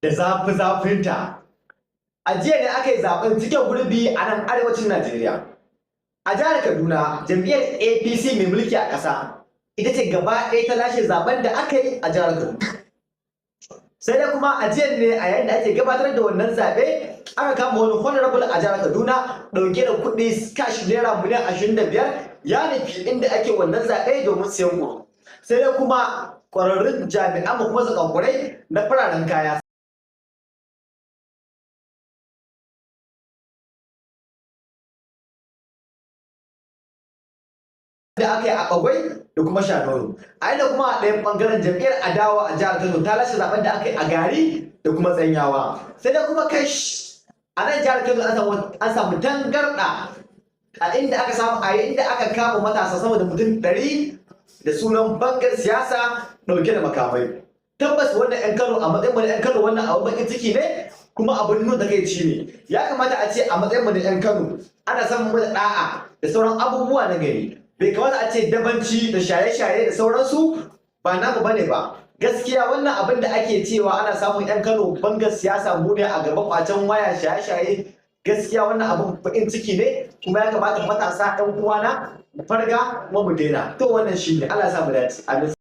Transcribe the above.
Da zafi zafinta. A jiya ne aka yi zaben cikin gurbi a nan arewacin Najeriya. A jihar Kaduna, jam'iyyar APC mai mulki a ƙasa ita ce gaba ɗaya ta lashe zaben da aka yi a jihar Kaduna. Sai dai kuma a jiya ne, a yayin da ake gabatar da wannan zaɓe, aka kama wani honorable a jihar Kaduna ɗauke da kuɗi cash naira miliyan 25, ya nufi inda ake wannan zaɓe domin siyan ƙuri'u. Sai dai kuma ƙwararrun jami'an mu kuma zakakurai na fararen kaya da aka yi a Bagwai da kuma Shanono. A inda kuma a ɗayan ɓangaren, jam'iyyar adawa a jihar Kano ta lashe zaben da aka yi a Gari da kuma Tsanyawa. Sai dai kuma kash, a nan jihar Kano an samu tangarɗa a inda aka kama matasa sama da mutum 100 da sunan bangar siyasa ɗauke da makamai. Tabbas wannan 'yan Kano, a matsayin mu na 'yan Kano, wannan abun bakin ciki ne kuma abun nuna takaici ne. Ya kamata a ce a matsayin mu na 'yan Kano ana samun mu da da'a da sauran abubuwa na gari. Bai kamata a ce dabanci da shaye-shaye da sauransu ba namu bane ba. Gaskiya wannan abin da ake cewa ana samun 'yan Kano bangar siyasa, mu ne a gaban kwacen waya, shaye-shaye, gaskiya wannan abin bakin ciki ne, kuma ya kamata matasa 'yan uwana mu farga kuma mu daina. To, wannan shine. Allah ya sa mu dace, amin.